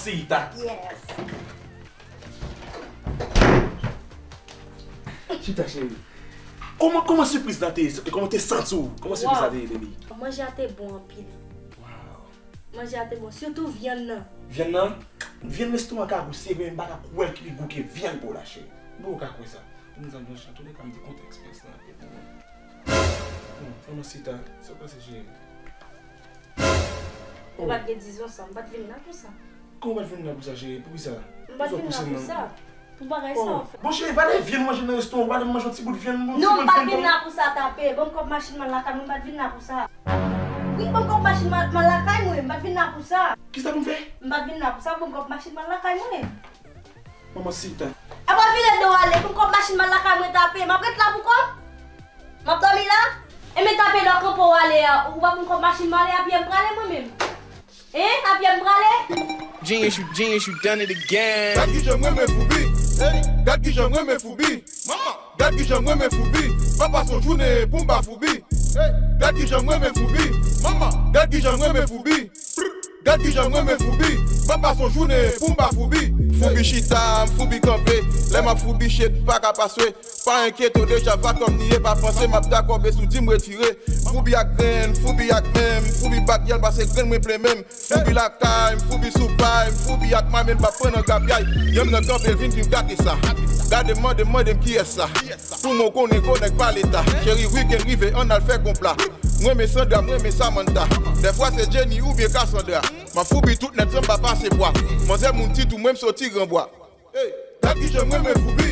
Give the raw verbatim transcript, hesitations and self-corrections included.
Sita. Yes. Chita, cheri. Kòman, kòman sipriz la te ye? Kòman te santi w? Kòman sipriz la te ye, baby? Manje a te bon anpil. Wow. Manje a te bon, sitou vyann nan. Vyann nan? Vyann nan, lestomak ka gou, se vre, men m pa ka kwè l ki pi gou ke vyann pa w la, cheri. Bon, ou ka kwè sa. Pou m zanmi an, an tou lè ka, m te kontan eksperyans lan anpil pou mwen. Bon, manman Sita, sa w panse, cheri? Ou pa t gen dizon sa, m pa t vin la pou sa. Kòman w pa t vin la pou sa, cheri? Poukisa? M pa t vin la pou sa. Pou bagay sa w fè. Bon, cheri, va ale vyann manje nan restoran, va ale manje yon ti bout vyann, yon ti bout vyann. Non, m pa t vin la pou sa, tape. Ban m kòb machin m al lakay mwen, m pa t vin la pou sa. Wi, ban m kòb machin m al lakay mwen, m pa t vin la pou sa. Kisa pou m fè? M pa t vin la pou sa, ban m kòb machin m al lakay mwen. Manman Sita. Apa vire do w ale, ban m kòb machin m al lakay mwen, tape. M ap ret la pou kòb? M ap dòmi la? Enben tape lè w kanpe w ale a, ou pa ban m kòb machin m ale, a pye m prale mwen menm. Hein? A pye m prale? Genius, you genius, you done it again. Gad kijan m renmen Foubi. Hey, gad kijan m renmen Foubi. Mama, gad kijan m renmen Foubi. Pa pase yon jounen pou m pa Foubi. Hey, gad kijan m renmen Foubi. Mama, gad kijan m renmen Foubi. Gad kijan m renmen Foubi. Pa pase yon jounen pou m pa Foubi. Foubi chita, m Foubi kanpe. Lè m ap Foubi shit, m pa ka pase. Pa enkyete w deja, vakanm ni e pa panse, m ap dakò, bes ou di m retire. Foubi ak grenn, Foubi ak menm, Foubi bat gyèl pase grenn mwen plen menm. Foubi lakay, m Foubi sou pay, m Foubi ak manmen, m pa pran nan gapyay. Yonn nan kanpe, l vin, vin gate sa. Gade m, mande m, mande m kiyès sa. Pou mwen konnen gwo nèg pa leta. Cheri, wikenn rive, ann al fè konpla. M renmen Sandra, m renmen Samantha. Dèfwa se Jenny oubyen Cassandra. M ap Foubi tout nèt san m pa pase bwa. Manzè moun ti tou, mwen m soti Gran Bwa. Hey, gad kijan m renmen Foubi.